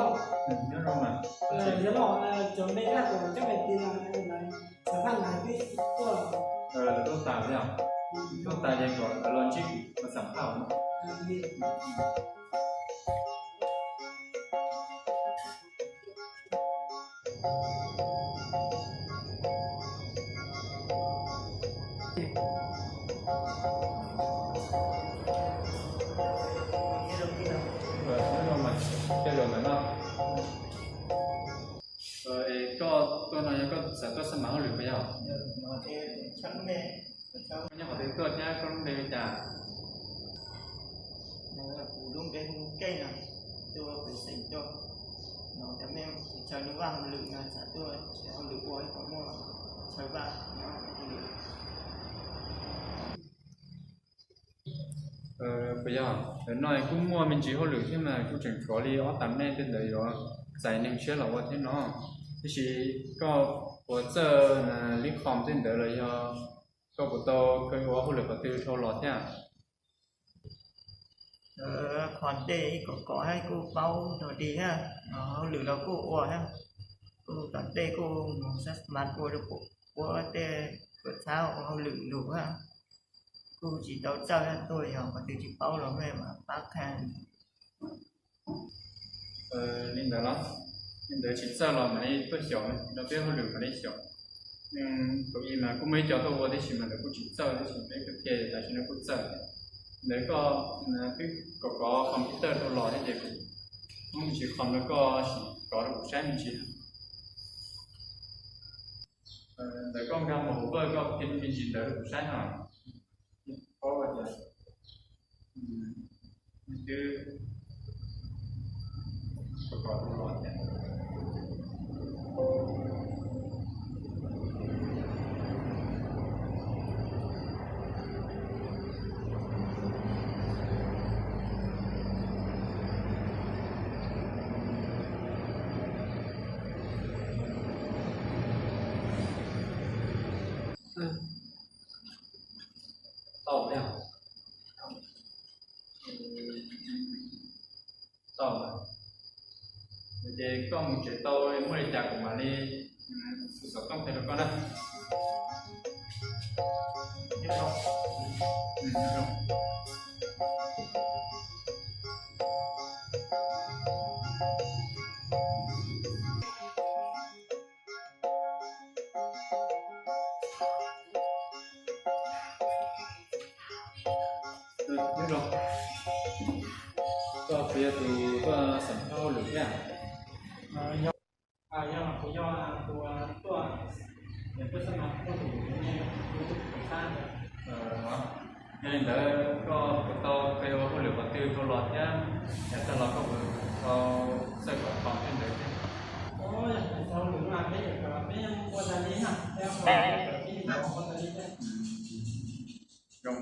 Nyob zoo mas. Cov me dab kuv coj me ti no, xav phaj na twb tuaj. Lawv tuaj tas yog, tuaj tas ces kom lawv los ntsib kuv, lawv xav phaj no. Nyob zoo mas, nyob zoo mas no. Koj tuaj no yog koj xav tuaj xab mav hauj lwm puas yog? Nyob qhov twg tuaj thiab koj lub npe li cas? Kuv lub npe hu Keej no, tuaj kuv xeem Coj no, cov me chaw lub vaj hauj lwm no xav tuaj hauj lwm ua ib kom muaj chaw vaj nyob hauj lwm. Puas yog, ntawm no kuj muaj me ntsis hauj lwm thiab mas kuj tseem tshuav li ob tas nej tej ntawd yuav txais neeg tshiab los ua thiab no. Tiam sis koj puas txawj lib qhom tej ntawd los yog koj puas tau khaws ua hauj lwm qhov twg dhau los thiab? Qhov tej kom kov thiab kuj paub dog dig thiab, hauj lwm los kuj ua thiab, kuj tom tej kuj mus xab mav ua rau pem ua tej tuam txhab ua hauj lwm lus thiab, kuj tsis tau txawj thiab, tuaj yog qhov twg tsis paub los mej mam pab qha. Li ntawd los, li ntawd tsis txawj los mam li tuaj xyaum, rau peb hauj lwm mam li xyaum. Thaum ub mas kuj muaj ib co tuaj ua tib si mas lawv kuj tsis txawj tib si, peb kawg kiag tam sim no kuj txawj. Ntawd koj twb kom kov computer rau los thiab ces kuv muab me ntsis qhom rau koj sim kov rau kuv saib me ntsis. Ntawd koj nkag mus hauv Word koj qhia me ntsis ntawd rau kuv saib no. Paub tias twb kom kov rau los thiab. Tau thiab. Tau. Ces koj mus tsev tau, muaj li cas kuv mam li xov tooj qhia rau koj na. Nyob zoo, koj puas yog tus tuaj xam phaj hauj lwm thiab? Yog, kuv yog tus tuaj, tuaj xam phaj hauj lwm, kuv tuaj xam phaj. Yog li ntawd koj puas tau khaws ua hauj lwm qhov twg rau los thiab, yav tag los koj puas tau txawj kov khoom tej ntawd thiab? Yog hauj lwm no peb, peb ua tas li na, peb ua tas li thiab. Zoo.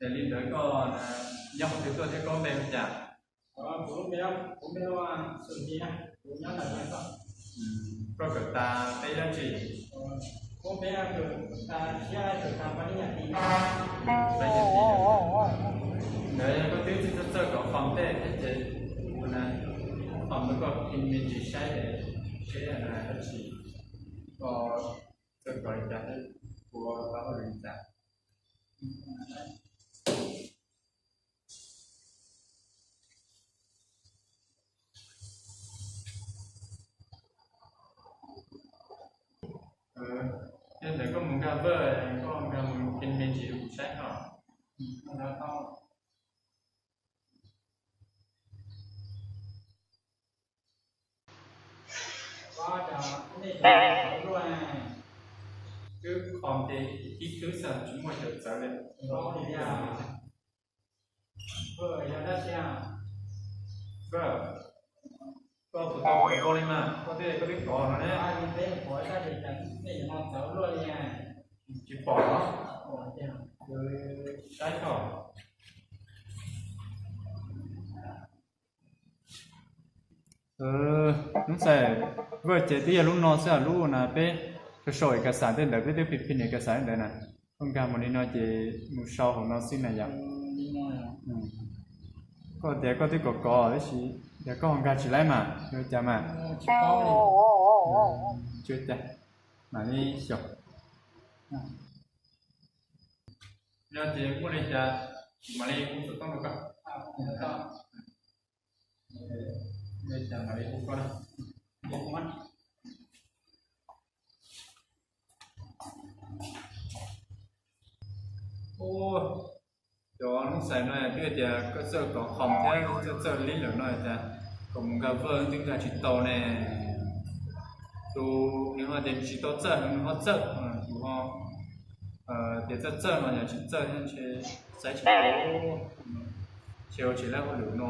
Yog li ntawd koj nyob qhov twg tuaj thiab koj npe hu cas? Kuv npe, kuv npe hu Xwm Lis, kuv nyob Nam Yas toj. Koj kawm tas peb dab tsi? Kuv npe kawm tas siab, kawm tas pab niam tij. Ntawd yog koj twb txawj txawj kov khoom tej thiab ces kuv na, khoom no koj qhia me ntsis saib seb dab tsi, koj txawj kov li cas thiab puas tau hauj lwm li cas. Yog ntawd koj mus nkag Word, koj nkag mus qhia me ntsis rau kuv saib os. Twb khoom ces ib khwb xwb tsis muaj cawm txawv li. Koj puas tau kov li mas, koj twb, koj twb kov no ne. Tsis pom los? Saib koj. Hnub xais Word ces twb yog lub no xwb, lub na peb sau sau ib kas xas tej ntawd, peb twb phim phim ib kas xas ntawd na. Koj nkag mus li no ces mus sau hauv no xwb na yom. Koj tias koj twb kov kov tab sis Yog koj nkag tsis laib mas yuav cas mas? Tsis ua cas, mam li xyaum. Yog ces muaj li cas mam li hu xov tooj rau koj. Li cas mam li hu koj na. Cov lub xais no twb tias koj txawj kov qhom thiab txawj txawj lib lawm no cas kom mus nkag Word twb nkag tsis tau ne. Tus nws ho tias nws tsis tau txawj, nws ho txawj, tus ho tias txawj txawj no yog tsis txawj thiab ntshe saib tsis tau. Ces ua tsis laib hauj lwm no.